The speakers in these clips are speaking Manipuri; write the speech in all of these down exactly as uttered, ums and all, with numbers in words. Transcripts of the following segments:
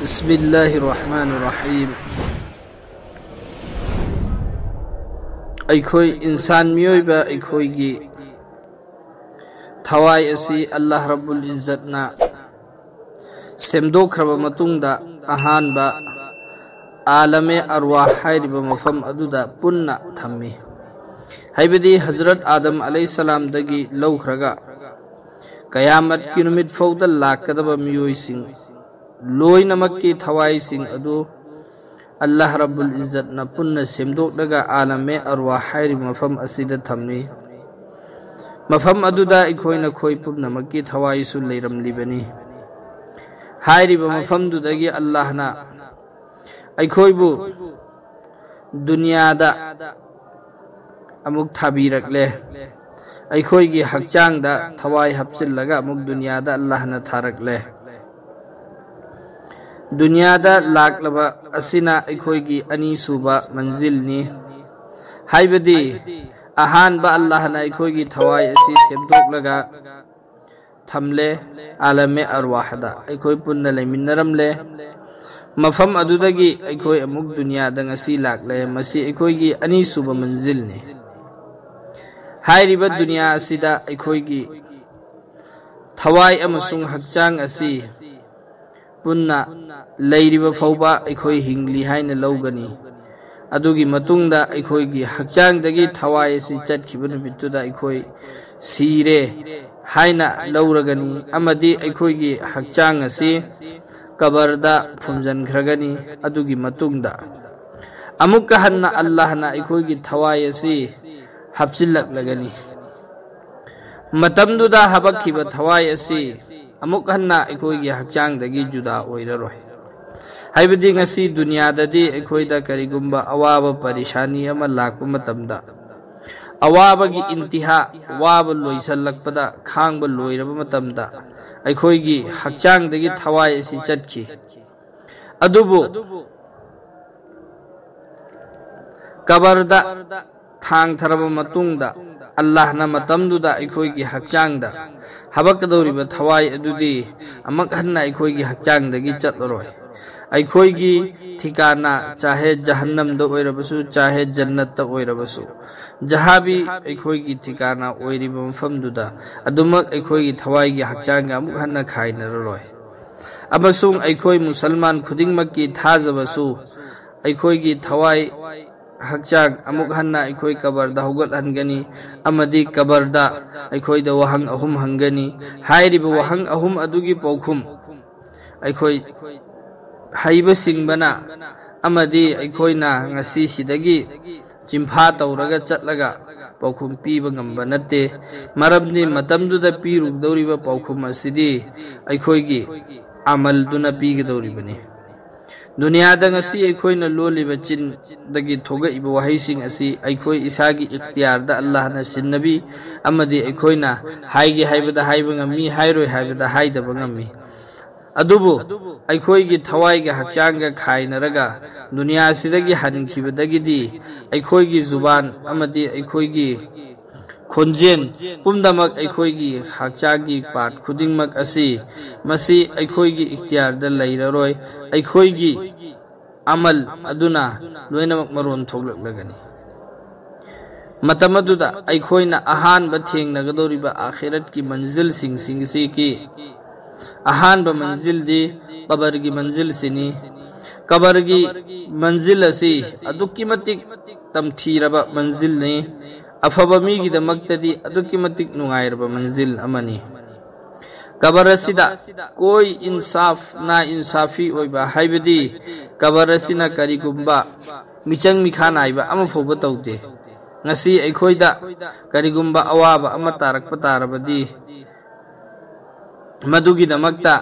بسم الله الرحمن الرحيم. ꯑꯩꯈꯣꯏ ꯏꯟꯁꯥꯟ ꯃꯤꯑꯣꯏꯕ ꯑꯩꯈꯣꯏꯒꯤ ꯊꯋꯥꯏ ꯑꯁꯤ ꯑꯜꯂꯥꯍ ꯔꯕꯨꯜ ꯏꯖꯠꯅ ꯁꯦꯝꯗꯣꯛꯈ꯭ꯔꯕ ꯃꯇꯨꯡꯗ, ꯑꯍꯥꯟꯕ ꯑꯥꯂꯃꯦ ꯑꯔꯋꯥꯍ ꯍꯥꯏꯔꯤꯕ ꯃꯐꯝ ꯑꯗꯨꯗ ꯄꯨꯟꯅ ꯊꯝꯃꯤ꯫ ꯍꯥꯏꯕꯗꯤ ꯍꯖꯔꯠ ꯑꯥꯗꯝ ꯑꯂꯩꯍꯤꯁꯁꯂꯥꯝꯗꯒꯤ ꯂꯧꯈ꯭ꯔꯒ ꯀꯌꯥꯃꯠꯀꯤ ꯅꯨꯃꯤꯠ ꯐꯥꯎꯗ ꯂꯥꯛꯀꯗꯕ ꯃꯤꯑꯣꯏꯁꯤꯡ ꯂꯣꯏꯅꯃꯛꯀꯤ ꯊꯋꯥꯏꯁꯤꯡ ꯑꯗꯨ ꯑꯜꯂꯥꯍ ꯔꯕꯨꯜ ꯏꯖꯠꯅ ꯄꯨꯟꯅ ꯁꯦꯝꯗꯣꯛꯂꯒ ꯑꯥꯂꯃꯦ ꯑꯔꯋꯥꯍ ꯍꯥꯏꯔꯤꯕ ꯃꯐꯝ ꯑꯁꯤꯗ ꯊꯝꯃꯤ꯫ ꯃꯐꯝ ꯑꯗꯨꯗ ꯑꯩꯈꯣꯏ ꯅꯈꯣꯏ ꯄꯨꯝꯅꯃꯛꯀꯤ ꯊꯋꯥꯏꯁꯨ ꯂꯩꯔꯝꯂꯤꯕꯅꯤ꯫ ꯍꯥꯏꯔꯤꯕ ꯃꯐꯝꯗꯨꯗꯒꯤ ꯑꯜꯂꯥꯍꯅ ꯑꯩꯈꯣꯏꯕꯨ ꯗꯨꯅꯤꯌꯥꯗ ꯑꯃꯨꯛ ꯊꯥꯕꯤꯔꯛꯂꯦ꯫ ꯑꯩꯈꯣꯏꯒꯤ ꯍꯛꯆꯥꯡꯗ ꯊꯋꯥꯏ ꯍꯥꯞꯆꯤꯜꯂꯒ ꯑꯃꯨꯛ ꯗꯨꯅꯤꯌꯥꯗ ꯑꯜꯂꯥꯍꯅ ꯊꯥꯔꯛꯂꯦ꯫ ꯗꯨꯅꯤꯌꯥꯗ ꯂꯥꯛꯂꯕ ꯑꯁꯤꯅ ꯑꯩꯈꯣꯏꯒꯤ ꯑꯅꯤꯁꯨꯕ ꯃꯟꯖꯤꯜꯅꯤ꯫ ꯍꯥꯏꯕꯗꯤ ꯑꯍꯥꯟꯕ ꯑꯜꯂꯥꯍꯅ ꯑꯩꯈꯣꯏꯒꯤ ꯊꯋꯥꯏ ꯑꯁꯤ ꯁꯦꯝꯗꯣꯛꯂꯒ ꯊꯝꯂꯦ꯫ ꯑꯥꯂꯃꯦ ꯑꯔꯋꯥꯍꯗ ꯑꯩꯈꯣꯏ ꯄꯨꯟꯅ ꯂꯩꯃꯤꯟꯅꯔꯝꯂꯦ꯫ ꯃꯐꯝ ꯑꯗꯨꯗꯒꯤ ꯑꯩꯈꯣꯏ ꯑꯃꯨꯛ ꯗꯨꯅꯤꯌꯥꯗ ꯉꯁꯤ ꯂꯥꯛꯂꯦ꯫ ꯃꯁꯤ ꯑꯩꯈꯣꯏꯒꯤ ꯑꯅꯤꯁꯨꯕ ꯃꯟꯖꯤꯜꯅꯤ꯫ ꯍꯥꯏꯔꯤꯕ ꯗꯨꯅꯤꯌꯥ ꯑꯁꯤꯗ ꯑꯩꯈꯣꯏꯒꯤ ꯊꯋꯥꯏ ꯑꯃꯁꯨꯡ ꯍꯛꯆꯥꯡ ꯑꯁꯤ ꯄꯨꯟꯅ ꯂꯩꯔꯤꯕ ꯐꯥꯎꯕ ꯑꯩꯈꯣꯏ ꯍꯤꯡꯂꯤ ꯍꯥꯏꯅ ꯂꯧꯒꯅꯤ꯫ ꯑꯗꯨꯒꯤ ꯃꯇꯨꯡꯗ ꯑꯩꯈꯣꯏꯒꯤ ꯍꯛꯆꯥꯡꯗꯒꯤ ꯊꯋꯥꯏ ꯑꯁꯤ ꯆꯠꯈꯤꯕ ꯅꯨꯃꯤꯠꯇꯨꯗ ꯑꯩꯈꯣꯏ ꯁꯤꯔꯦ ꯍꯥꯏꯅ ꯂꯧꯔꯒꯅꯤ, ꯑꯃꯗꯤ ꯑꯩꯈꯣꯏꯒꯤ ꯍꯛꯆꯥꯡ ꯑꯁꯤ ꯀꯕꯔꯗ ꯐꯨꯝꯖꯤꯟꯈ꯭ꯔꯒꯅꯤ꯫ ꯑꯗꯨꯒꯤ ꯃꯇꯨꯡꯗ ꯑꯃꯨꯛꯀ ꯍꯟꯅ ꯑꯜꯂꯥꯍꯅ ꯑꯩꯈꯣꯏꯒꯤ ꯊꯋꯥꯏ ꯑꯁꯤ ꯍꯥꯞꯆꯤꯜꯂꯛꯂꯒꯅꯤ꯫ ꯃꯇꯝꯗꯨꯗ ꯍꯥꯄꯛꯈꯤꯕ ꯊꯋꯥꯏ ꯑꯁꯤ ꯑꯃꯨꯛ ꯍꯟꯅ ꯑꯩꯈꯣꯏꯒꯤ ꯍꯛꯆꯥꯡꯗꯒꯤ ꯖꯨꯗꯥ ꯑꯣꯏꯔꯔꯣꯏ꯫ ꯍꯥꯏꯕꯗꯤ ꯉꯁꯤ ꯗꯨꯅꯤꯌꯥꯗꯗꯤ ꯑꯩꯈꯣꯏꯗ ꯀꯔꯤꯒꯨꯝꯕ ꯑꯋꯥꯕ ꯄꯔꯤꯁꯥꯅꯤ ꯑꯃ ꯂꯥꯛꯄ ꯃꯇꯝꯗ, ꯑꯋꯥꯕꯒꯤ ꯏꯟꯇꯤꯍꯥ, ꯋꯥꯕ ꯂꯣꯏꯁꯤꯜꯂꯛꯄꯗ, ꯈꯥꯡꯕ ꯂꯣꯏꯔꯕ ꯃꯇꯝꯗ ꯑꯩꯈꯣꯏꯒꯤ ꯍꯛꯆꯥꯡꯗꯒꯤ ꯊꯋꯥꯏ ꯑꯁꯤ ꯆꯠꯈꯤ꯫ ꯑꯗꯨꯕꯨ ꯀꯕꯔꯗ ꯊꯥꯡꯊꯔꯕ ꯃꯇꯨꯡꯗ, ꯑꯜꯂꯥꯍꯅ ꯃꯇꯝꯗꯨꯗ ꯑꯩꯈꯣꯏꯒꯤ ꯍꯛꯆꯥꯡꯗ ꯍꯥꯄꯛꯀꯗꯧꯔꯤꯕ ꯊꯋꯥꯏ ꯑꯗꯨꯗꯤ ꯑꯃꯨꯛ ꯍꯟꯅ ꯑꯩꯈꯣꯏꯒꯤ ꯍꯛꯆꯥꯡꯗꯒꯤ ꯆꯠꯂꯔꯣꯏ꯫ ꯑꯩꯈꯣꯏꯒꯤ ꯊꯤꯀꯥꯅ ꯆꯥꯍꯦ ꯖꯍꯟꯅꯝꯗ ꯑꯣꯏꯔꯕꯁꯨ, ꯆꯥꯍꯦ ꯖꯟꯅꯠꯇ ꯑꯣꯏꯔꯕꯁꯨ, ꯖꯍꯥꯕꯤ ꯑꯩꯈꯣꯏꯒꯤ ꯊꯤꯀꯥꯅ ꯑꯣꯏꯔꯤꯕ ꯃꯐꯝꯗꯨꯗ ꯑꯗꯨꯃꯛ ꯑꯩꯈꯣꯏꯒꯤ ꯊꯋꯥꯏꯒꯤ ꯍꯛꯆꯥꯡꯒ ꯑꯃꯨꯛ ꯍꯟꯅ ꯈꯥꯏꯅꯔꯔꯣꯏ꯫ ꯑꯃꯁꯨꯡ ꯑꯩꯈꯣꯏ ꯃꯨꯁꯜꯃꯥꯟ ꯈꯨꯗꯤꯡꯃꯛꯀꯤ ꯊꯥꯖꯕꯁꯨ ꯑꯩꯈꯣꯏꯒꯤ ꯊꯋꯥꯏ ꯍꯛꯆꯥꯡ ꯑꯃꯨꯛ ꯍꯟꯅ ꯑꯩꯈꯣꯏ ꯀꯕꯔꯗ ꯍꯧꯒꯠꯍꯟꯒꯅꯤ ꯑꯃꯗꯤ ꯀꯕꯔꯗ ꯑꯩꯈꯣꯏꯗ ꯋꯥꯍꯪ ꯑꯍꯨꯝ ꯍꯪꯒꯅꯤ꯫ ꯍꯥꯏꯔꯤꯕ ꯋꯥꯍꯪ ꯑꯍꯨꯝ ꯑꯗꯨꯒꯤ ꯄꯥꯎꯈꯨꯝ ꯑꯩꯈꯣꯏ ꯍꯩꯕꯁꯤꯡꯕꯅ ꯑꯃꯗꯤ ꯑꯩꯈꯣꯏꯅ ꯉꯁꯤꯁꯤꯗꯒꯤ ꯆꯤꯟꯐꯥ ꯇꯧꯔꯒ ꯆꯠꯂꯒ ꯄꯥꯎꯈꯨꯝ ꯄꯤꯕ ꯉꯝꯕ ꯅꯠꯇꯦ꯫ ꯃꯔꯝꯗꯤ ꯃꯇꯝꯗꯨꯗ ꯄꯤꯔꯨꯒꯗꯧꯔꯤꯕ ꯄꯥꯎꯈꯨꯝ ꯑꯁꯤꯗꯤ ꯑꯩꯈꯣꯏꯒꯤ ꯑꯃꯜꯗꯨꯅ ꯄꯤꯒꯗꯧꯔꯤꯕꯅꯤ꯫ ꯗꯨꯅꯤꯌꯥꯗ ꯉꯁꯤ ꯑꯩꯈꯣꯏꯅ ꯂꯣꯜꯂꯤꯕ ꯆꯤꯟꯗꯒꯤ ꯊꯣꯛꯂꯛꯏꯕ ꯋꯥꯍꯩꯁꯤꯡ ꯑꯁꯤ ꯑꯩꯈꯣꯏ ꯏꯁꯥꯒꯤ ꯏꯈꯇꯤꯌꯥꯔꯗ ꯑꯜꯂꯥꯍꯅ ꯁꯤꯟꯅꯕꯤ ꯑꯃꯗꯤ ꯑꯩꯈꯣꯏꯅ ꯍꯥꯏꯒꯦ ꯍꯥꯏꯕꯗ ꯍꯥꯏꯕ ꯉꯝꯃꯤ, ꯍꯥꯏꯔꯣꯏ ꯍꯥꯏꯕꯗ ꯍꯥꯏꯗꯕ ꯉꯝꯃꯤ꯫ ꯑꯗꯨꯕꯨ ꯑꯩꯈꯣꯏꯒꯤ ꯊꯋꯥꯏꯒ ꯍꯛꯆꯥꯡꯒ ꯈꯥꯏꯅꯔꯒ ꯗꯨꯅꯤꯌꯥꯁꯤꯗꯒꯤ ꯍꯟꯈꯤꯕꯗꯒꯤꯗꯤ ꯑꯩꯈꯣꯏꯒꯤ ꯖꯨꯕꯥꯟ ꯑꯃꯗꯤ ꯑꯩꯈꯣꯏꯒꯤ ꯈꯣꯟꯖꯦꯜ ꯄꯨꯝꯅꯃꯛ ꯑꯩꯈꯣꯏꯒꯤ ꯍꯛꯆꯥꯡꯒꯤ ꯄꯥꯔꯠ ꯈꯨꯗꯤꯡꯃꯛ ꯑꯁꯤ ꯃꯁꯤ ꯑꯩꯈꯣꯏꯒꯤ ꯏꯈꯇꯤꯌꯥꯔꯗ ꯂꯩꯔꯔꯣꯏ꯫ ꯑꯩꯈꯣꯏꯒꯤ ꯑꯃꯜ ꯑꯗꯨꯅ ꯂꯣꯏꯅꯃꯛ ꯃꯔꯣꯟ ꯊꯣꯛꯂꯛꯂꯒꯅꯤ꯫ ꯃꯇꯝ ꯑꯗꯨꯗ ꯑꯩꯈꯣꯏꯅ ꯑꯍꯥꯟꯕ ꯊꯦꯡꯅꯒꯗꯧꯔꯤꯕ ꯑꯥꯈꯤꯔꯠꯀꯤ ꯃꯟꯖꯤꯜꯁꯤꯡꯁꯤꯡꯁꯤꯒꯤ ꯑꯍꯥꯟꯕ ꯃꯟꯖꯤꯜꯗꯤ ꯀꯕꯔꯒꯤ ꯃꯟꯖꯤꯜꯁꯤꯅꯤ꯫ ꯀꯕꯔꯒꯤ ꯃꯟꯖꯤꯜ ꯑꯁꯤ ꯑꯗꯨꯛꯀꯤ ꯃꯇꯤꯛ ꯇꯝꯊꯤꯔꯕ ꯃꯟꯖꯤꯜꯅꯤ꯫ ꯑꯐꯕ ꯃꯤꯒꯤꯗꯃꯛꯇꯗꯤ ꯑꯗꯨꯛꯀꯤ ꯃꯇꯤꯛ ꯅꯨꯡꯉꯥꯏꯔꯕ ꯃꯟꯖꯤꯜ ꯑꯃꯅꯤ꯫ ꯀꯕꯔ ꯑꯁꯤꯗ ꯀꯣꯏ ꯏꯟꯁꯥꯐ ꯅꯥ ꯏꯟꯁꯥꯐꯤ ꯑꯣꯏꯕ, ꯍꯥꯏꯕꯗꯤ ꯀꯕꯔ ꯑꯁꯤꯅ ꯀꯔꯤꯒꯨꯝꯕ ꯃꯤꯆꯪ ꯃꯤꯈꯥ ꯅꯥꯏꯕ ꯑꯃ ꯐꯥꯎꯕ ꯇꯧꯗꯦ꯫ ꯉꯁꯤ ꯑꯩꯈꯣꯏꯗ ꯀꯔꯤꯒꯨꯝꯕ ꯑꯋꯥꯕ ꯑꯃ ꯇꯥꯔꯛꯄ ꯇꯥꯔꯕꯗꯤ ꯃꯗꯨꯒꯤꯗꯃꯛꯇ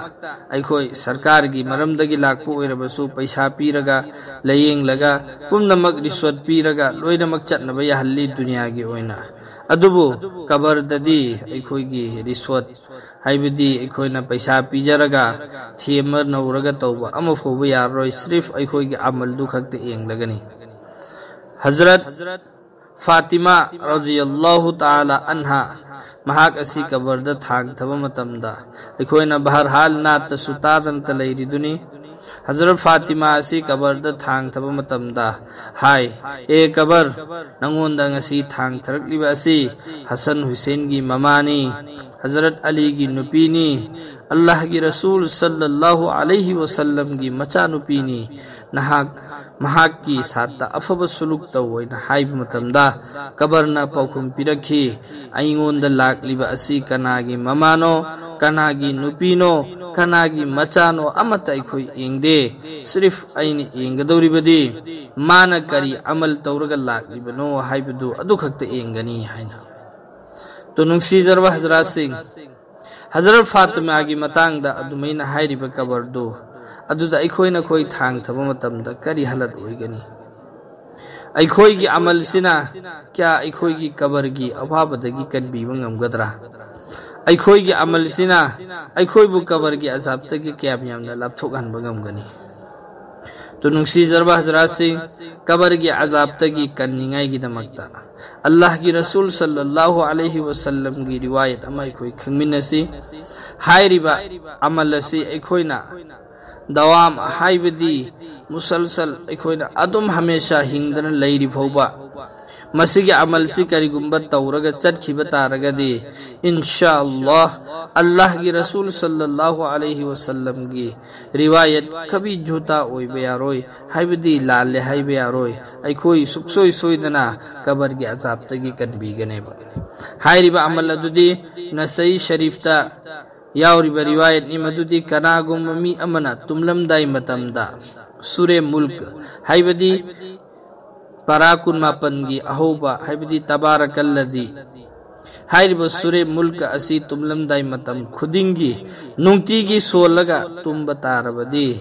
ꯑꯩꯈꯣꯏ ꯁꯔꯀꯥꯔꯒꯤ ꯃꯔꯝꯗꯒꯤ ꯂꯥꯛꯄ ꯑꯣꯏꯔꯕꯁꯨ ꯄꯩꯁꯥ ꯄꯤꯔꯒ, ꯂꯥꯌꯦꯡꯂꯒ, ꯄꯨꯝꯅꯃꯛ ꯔꯤꯁꯣꯠ ꯄꯤꯔꯒ ꯂꯣꯏꯅꯃꯛ ꯆꯠꯅꯕ ꯌꯥꯍꯜꯂꯤ ꯗꯨꯅꯤꯌꯥꯒꯤ ꯑꯣꯏꯅ꯫ ꯑꯗꯨꯕꯨ ꯀꯕꯔꯗꯗꯤ ꯑꯩꯈꯣꯏꯒꯤ ꯔꯤꯁꯣꯠ, ꯍꯥꯏꯕꯗꯤ ꯑꯩꯈꯣꯏꯅ ꯄꯩꯁꯥ ꯄꯤꯖꯔꯒ ꯊꯦꯝꯕ ꯅꯧꯔꯒ ꯇꯧꯕ ꯑꯃ ꯐꯥꯎꯕ ꯌꯥꯔꯔꯣꯏ꯫ ꯁ꯭ꯔꯤꯐ ꯑꯩꯈꯣꯏꯒꯤ ꯑꯃꯜꯗꯨ ꯈꯛꯇ ꯌꯦꯡꯂꯒꯅꯤ꯫ ꯍꯖꯔꯠ ꯐꯥꯇꯤꯃꯥ ꯔꯖꯤꯌꯜꯂꯥꯍꯨ ꯇꯥꯂꯥ ꯑꯟꯍꯥ, ꯃꯍꯥꯛ ꯑꯁꯤ ꯀꯕꯔꯗ ꯊꯥꯡꯊꯕ ꯃꯇꯝꯗ ꯑꯩꯈꯣꯏꯅ ꯕꯍꯔꯍꯥꯜ ꯅꯥꯠꯇꯁꯨ ꯇꯥꯗꯅꯇ ꯂꯩꯔꯤꯗꯨꯅꯤ꯫ ꯍꯖꯔꯠ ꯐꯥꯇꯤꯃꯥ ꯑꯁꯤ ꯀꯕꯔꯗ ꯊꯥꯡꯊꯕ ꯃꯇꯝꯗ ꯍꯥꯏ, "ꯑꯦ ꯀꯕꯔ, ꯅꯪꯉꯣꯟꯗ ꯉꯁꯤ ꯊꯥꯡꯊꯔꯛꯂꯤꯕ ꯑꯁꯤ ꯍꯁꯟ ꯍꯨꯁꯦꯟꯒꯤ ꯃꯃꯥꯅꯤ, ꯍꯖꯔꯠ ꯑꯂꯤꯒꯤ ꯅꯨꯄꯤꯅꯤ, ꯑꯜꯂꯥꯍꯒꯤ ꯔꯁꯨꯜ ꯁꯜꯂꯜꯂꯥꯍꯨ ꯑꯂꯩꯍꯤ ꯋꯁꯜꯂꯝꯒꯤ ꯃꯆꯥꯅꯨꯄꯤꯅꯤ꯫ ꯅꯍꯥꯛ ꯃꯍꯥꯛꯀꯤ ꯁꯥꯠꯇ ꯑꯐꯕ ꯁꯨꯂꯨꯛ ꯇꯧ" ꯍꯥꯏꯅ ꯍꯥꯏꯕ ꯃꯇꯝꯗ ꯀꯕꯔꯅ ꯄꯥꯎꯈꯨꯝ ꯄꯤꯔꯛꯈꯤ, "ꯑꯩꯉꯣꯟꯗ ꯂꯥꯛꯂꯤꯕ ꯑꯁꯤ ꯀꯅꯥꯒꯤ ꯃꯃꯥꯅꯣ, ꯀꯅꯥꯒꯤ ꯅꯨꯄꯤꯅꯣ, ꯀꯅꯥꯒꯤ ꯃꯆꯥꯅꯣ ꯑꯃꯠꯇ ꯑꯩꯈꯣꯏ ꯌꯦꯡꯗꯦ꯫ ꯁꯤꯔꯤꯐ ꯑꯩꯅ ꯌꯦꯡꯒꯗꯧꯔꯤꯕꯗꯤ ꯃꯥꯅ ꯀꯔꯤ ꯑꯃꯜ ꯇꯧꯔꯒ ꯂꯥꯛꯂꯤꯕꯅꯣ ꯍꯥꯏꯕꯗꯨ ꯑꯗꯨꯈꯛꯇ ꯌꯦꯡꯒꯅꯤ" ꯍꯥꯏꯅ꯫ ꯇꯣ ꯅꯨꯡꯁꯤꯖꯔꯕ ꯍꯖꯔꯥꯠꯁꯤꯡ, ꯍꯖꯔꯠ ꯐꯥꯇꯤꯃꯥꯒꯤ ꯃꯇꯥꯡꯗ ꯑꯗꯨꯃꯥꯏꯅ ꯍꯥꯏꯔꯤꯕ ꯀꯕꯔꯗꯨ ꯑꯗꯨꯗ ꯑꯩꯈꯣꯏꯅ ꯑꯩꯈꯣꯏ ꯊꯥꯡꯊꯕ ꯃꯇꯝꯗ ꯀꯔꯤ ꯍꯥꯂꯠ ꯑꯣꯏꯒꯅꯤ? ꯑꯩꯈꯣꯏꯒꯤ ꯑꯃꯜꯁꯤꯅ ꯀꯌꯥ ꯑꯩꯈꯣꯏꯒꯤ ꯀꯕꯔꯒꯤ ꯑꯋꯥꯕꯗꯒꯤ ꯀꯟꯕꯤꯕ ꯉꯝꯒꯗ꯭ꯔꯥ? ꯑꯩꯈꯣꯏꯒꯤ ꯑꯃꯜꯁꯤꯅ ꯑꯩꯈꯣꯏꯕꯨ ꯀꯕꯔꯒꯤ ꯑꯖꯥꯕꯇꯒꯤ ꯀꯌꯥꯝ ꯌꯥꯝꯅ ꯂꯥꯞꯊꯣꯛꯍꯟꯕ ꯉꯝꯒꯅꯤ? ꯇꯨ ꯅꯨꯡꯁꯤꯖꯔꯕ ꯍꯖꯔꯥꯠꯁꯤꯡ, ꯀꯕꯔꯒꯤ ꯑꯖꯥꯕꯇꯒꯤ ꯀꯟꯅꯤꯡꯉꯥꯏꯒꯤꯗꯃꯛꯇ ꯑꯜꯂꯥꯍꯒꯤ ꯔꯁꯨꯜ ꯁꯜꯂꯜꯂꯥꯍꯨ ꯑꯂꯩꯍꯤ ꯋꯁꯜꯂꯝꯒꯤ ꯔꯤꯋꯥꯌꯠ ꯑꯃ ꯑꯩꯈꯣꯏ ꯈꯪꯃꯤꯟꯅꯁꯤ꯫ ꯍꯥꯏꯔꯤꯕ ꯑꯃꯜ ꯑꯁꯤ ꯑꯩꯈꯣꯏꯅ ꯗꯋꯥꯝ, ꯍꯥꯏꯕꯗꯤ ꯃꯨꯁꯜꯁꯜ, ꯑꯩꯈꯣꯏꯅ ꯑꯗꯨꯝ ꯍꯃꯦꯁꯥ ꯍꯤꯡꯗꯅ ꯂꯩꯔꯤ ꯐꯥꯎꯕ ꯃꯁꯤꯒꯤ ꯑꯃꯜꯁꯤ ꯀꯔꯤꯒꯨꯝꯕ ꯇꯧꯔꯒ ꯆꯠꯈꯤꯕ ꯇꯥꯔꯒꯗꯤ, ꯏꯟꯁꯥ ꯑꯜꯂꯥꯍ, ꯑꯜꯂꯥꯍꯒꯤ ꯔꯁꯨꯜ ꯁꯜꯂꯜꯂꯥꯍꯨ ꯑꯂꯩꯍꯤ ꯋꯁꯜꯂꯝꯒꯤ ꯔꯤꯋꯥꯌꯠ ꯀꯕꯤ ꯖꯨꯇꯥ ꯑꯣꯏꯕ ꯌꯥꯔꯣꯏ, ꯍꯥꯏꯕꯗꯤ ꯂꯥꯜꯂꯦ ꯍꯥꯏꯕ ꯌꯥꯔꯣꯏ꯫ ꯑꯩꯈꯣꯏ ꯁꯨꯛꯁꯣꯏ ꯁꯣꯏꯗꯅ ꯀꯕꯔꯒꯤ ꯑꯖꯥꯕꯇꯒꯤ ꯀꯟꯕꯤꯒꯅꯦꯕ꯫ ꯍꯥꯏꯔꯤꯕ ꯑꯃꯜ ꯑꯗꯨꯗꯤ ꯅꯁꯥꯏ ꯁꯔꯤꯐꯇ ꯌꯥꯎꯔꯤꯕ ꯔꯤꯋꯥꯌꯠꯅꯤ, ꯃꯗꯨꯗꯤ ꯀꯅꯥꯒꯨꯝꯕ ꯃꯤ ꯑꯃꯅ ꯇꯨꯝꯂꯝꯗꯥꯏ ꯃꯇꯝꯗ ꯁꯨꯔꯦ ꯃꯨꯜꯛ, ꯍꯥꯏꯕꯗꯤ ꯄꯔꯥ ꯀꯨꯟꯃꯥꯄꯟꯒꯤ ꯑꯍꯧꯕ, ꯍꯥꯏꯕꯗꯤ ꯇꯕꯥꯔꯀꯜꯂꯗꯤ ꯍꯥꯏꯔꯤꯕ ꯁꯨꯔꯦ ꯃꯨꯜꯛ ꯑꯁꯤ ꯇꯨꯝꯂꯝꯗꯥꯏ ꯃꯇꯝ ꯈꯨꯗꯤꯡꯒꯤ ꯅꯨꯡꯇꯤꯒꯤ ꯁꯣꯜꯂꯒ ꯇꯨꯝꯕ ꯇꯥꯔꯕꯗꯤ,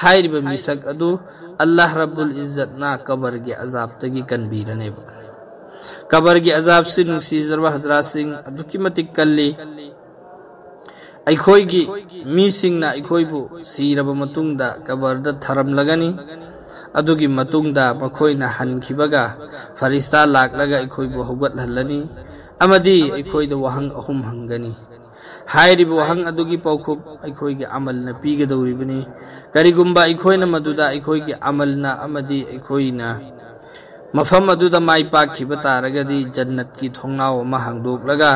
ꯍꯥꯏꯔꯤꯕ ꯃꯤꯁꯛ ꯑꯗꯨ ꯑꯜꯂꯥꯍ ꯔꯕꯨꯜ ꯏꯖꯠꯅ ꯀꯕꯔꯒꯤ ꯑꯖꯥꯕꯇꯒꯤ ꯀꯟꯕꯤꯔꯅꯦꯕ꯫ ꯀꯕꯔꯒꯤ ꯑꯖꯥꯕꯁꯤ, ꯅꯨꯡꯁꯤꯖꯔꯕ ꯍꯖꯔꯥꯠꯁꯤꯡ, ꯑꯗꯨꯛꯀꯤ ꯃꯇꯤꯛ ꯀꯜꯂꯤ꯫ ꯑꯩꯈꯣꯏꯒꯤ ꯃꯤꯁꯤꯡꯅ ꯑꯩꯈꯣꯏꯕꯨ ꯁꯤꯔꯕ ꯃꯇꯨꯡꯗ ꯀꯕꯔꯗ ꯊꯔꯝꯂꯒꯅꯤ꯫ ꯑꯗꯨꯒꯤ ꯃꯇꯨꯡꯗ ꯃꯈꯣꯏꯅ ꯍꯟꯈꯤꯕꯒ ꯐꯔꯤꯁꯇꯥ ꯂꯥꯛꯂꯒ ꯑꯩꯈꯣꯏꯕꯨ ꯍꯧꯒꯠꯍꯜꯂꯅꯤ ꯑꯃꯗꯤ ꯑꯩꯈꯣꯏꯗ ꯋꯥꯍꯪ ꯑꯍꯨꯝ ꯍꯪꯒꯅꯤ꯫ ꯍꯥꯏꯔꯤꯕ ꯋꯥꯍꯪ ꯑꯗꯨꯒꯤ ꯄꯥꯎꯈꯨꯝ ꯑꯩꯈꯣꯏꯒꯤ ꯑꯃꯜꯅ ꯄꯤꯒꯗꯧꯔꯤꯕꯅꯤ꯫ ꯀꯔꯤꯒꯨꯝꯕ ꯑꯩꯈꯣꯏꯅ ꯃꯗꯨꯗ ꯑꯩꯈꯣꯏꯒꯤ ꯑꯃꯜꯅ ꯑꯃꯗꯤ ꯑꯩꯈꯣꯏꯅ ꯃꯐꯝ ꯑꯗꯨꯗ ꯃꯥꯏ ꯄꯥꯛꯈꯤꯕ ꯇꯥꯔꯒꯗꯤ, ꯖꯟꯅꯠꯀꯤ ꯊꯣꯡꯅꯥꯎ ꯑꯃ ꯍꯥꯡꯗꯣꯛꯂꯒ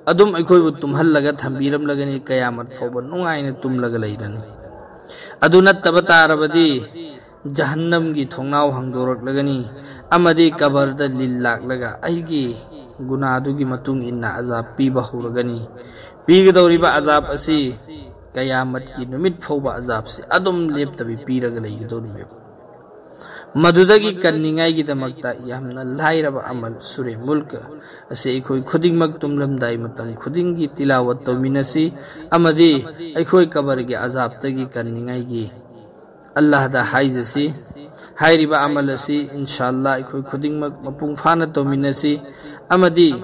ꯑꯗꯨꯝ ꯑꯩꯈꯣꯏꯕꯨ ꯇꯨꯝꯍꯜꯂꯒ ꯊꯝꯕꯤꯔꯝꯂꯒꯅꯤ, ꯀꯌꯥꯃꯠ ꯐꯥꯎꯕ ꯅꯨꯡꯉꯥꯏꯅ ꯇꯨꯝꯂꯒ ꯂꯩꯔꯅꯤ꯫ ꯑꯗꯨ ꯅꯠꯇꯕ ꯇꯥꯔꯕꯗꯤ, ꯖꯍꯟꯅꯝꯒꯤ ꯊꯣꯡꯅꯥꯎ ꯍꯥꯡꯗꯣꯔꯛꯂꯒꯅꯤ ꯑꯃꯗꯤ ꯀꯕꯔꯗ ꯂꯤꯜ ꯂꯥꯛꯂꯒ ꯑꯩꯒꯤ ꯒꯨꯅꯥꯗꯨꯒꯤ ꯃꯇꯨꯡ ꯏꯟꯅ ꯑꯖꯥꯕ ꯄꯤꯕ ꯍꯧꯔꯒꯅꯤ꯫ ꯄꯤꯒꯗꯧꯔꯤꯕ ꯑꯖꯥꯕ ꯑꯁꯤ ꯀꯌꯥꯃꯠꯀꯤ ꯅꯨꯃꯤꯠ ꯐꯥꯎꯕ ꯑꯖꯥꯕꯁꯤ ꯑꯗꯨꯝ ꯂꯦꯞꯇꯕꯤ ꯄꯤꯔꯒ ꯂꯩꯒꯗꯧꯔꯤꯕꯅꯦꯕ꯫ ꯃꯗꯨꯗꯒꯤ ꯀꯟꯅꯤꯡꯉꯥꯏꯒꯤꯗꯃꯛꯇ ꯌꯥꯝꯅ ꯂꯥꯏꯔꯕ ꯑꯃꯜ ꯁꯨꯔꯦ ꯃꯨꯜꯀ ꯑꯁꯤ ꯑꯩꯈꯣꯏ ꯈꯨꯗꯤꯡꯃꯛ ꯇꯨꯝꯂꯝꯗꯥꯏ ꯃꯇꯝ ꯈꯨꯗꯤꯡꯒꯤ ꯇꯤꯂꯥꯋꯠ ꯇꯧꯃꯤꯟꯅꯁꯤ ꯑꯃꯗꯤ ꯑꯩꯈꯣꯏ ꯀꯕꯔꯒꯤ ꯑꯖꯥꯕꯇꯒꯤ ꯀꯟꯅꯤꯡꯉꯥꯏꯒꯤ ꯑꯜꯂꯥꯍꯗ ꯍꯥꯏꯖꯁꯤ꯫ ꯍꯥꯏꯔꯤꯕ ꯑꯃꯜ ꯑꯁꯤ ꯏꯟꯁꯥ ꯑꯜꯂꯥ ꯑꯩꯈꯣꯏ ꯈꯨꯗꯤꯡꯃꯛ ꯃꯄꯨꯡ ꯐꯥꯅ ꯇꯧꯃꯤꯟꯅꯁꯤ ꯑꯃꯗꯤ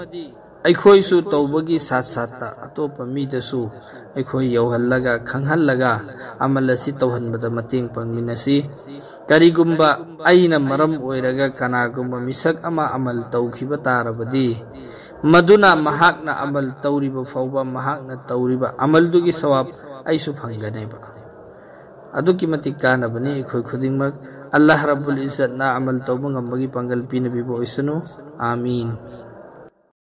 ꯑꯩꯈꯣꯏꯁꯨ ꯇꯧꯕꯒꯤ ꯁꯥꯠ ꯁꯥꯠꯇ ꯑꯇꯣꯞꯄ ꯃꯤꯗꯁꯨ ꯑꯩꯈꯣꯏ ꯌꯧꯍꯜꯂꯒ, ꯈꯪꯍꯜꯂꯒ ꯑꯃꯜ ꯑꯁꯤ ꯇꯧꯍꯟꯕꯗ ꯃꯇꯦꯡ ꯄꯥꯡꯃꯤꯟꯅꯁꯤ꯫ ꯀꯔꯤꯒꯨꯝꯕ ꯑꯩꯅ ꯃꯔꯝ ꯑꯣꯏꯔꯒ ꯀꯅꯥꯒꯨꯝꯕ ꯃꯤꯁꯛ ꯑꯃ ꯑꯃꯜ ꯇꯧꯈꯤꯕ ꯇꯥꯔꯕꯗꯤ, ꯃꯗꯨꯅ ꯃꯍꯥꯛꯅ ꯑꯃꯜ ꯇꯧꯔꯤꯕ ꯐꯥꯎꯕ ꯃꯍꯥꯛꯅ ꯇꯧꯔꯤꯕ ꯑꯃꯜꯗꯨꯒꯤ ꯁꯋꯥꯕ ꯑꯩꯁꯨ ꯐꯪꯒꯅꯦꯕ꯫ ꯑꯗꯨꯛꯀꯤ ꯃꯇꯤꯛ ꯀꯥꯟꯅꯕꯅꯤ ꯑꯩꯈꯣꯏ ꯈꯨꯗꯤꯡꯃꯛ꯫ ꯑꯜꯂꯥꯍ ꯔꯕꯨꯜ ꯏꯖꯠꯅ ꯑꯃꯜ ꯇꯧꯕ ꯉꯝꯕꯒꯤ ꯄꯥꯡꯒꯜ ꯄꯤꯅꯕꯤꯕ ꯑꯣꯏꯁꯅꯨ꯫ ꯑꯥꯃꯤꯟ꯫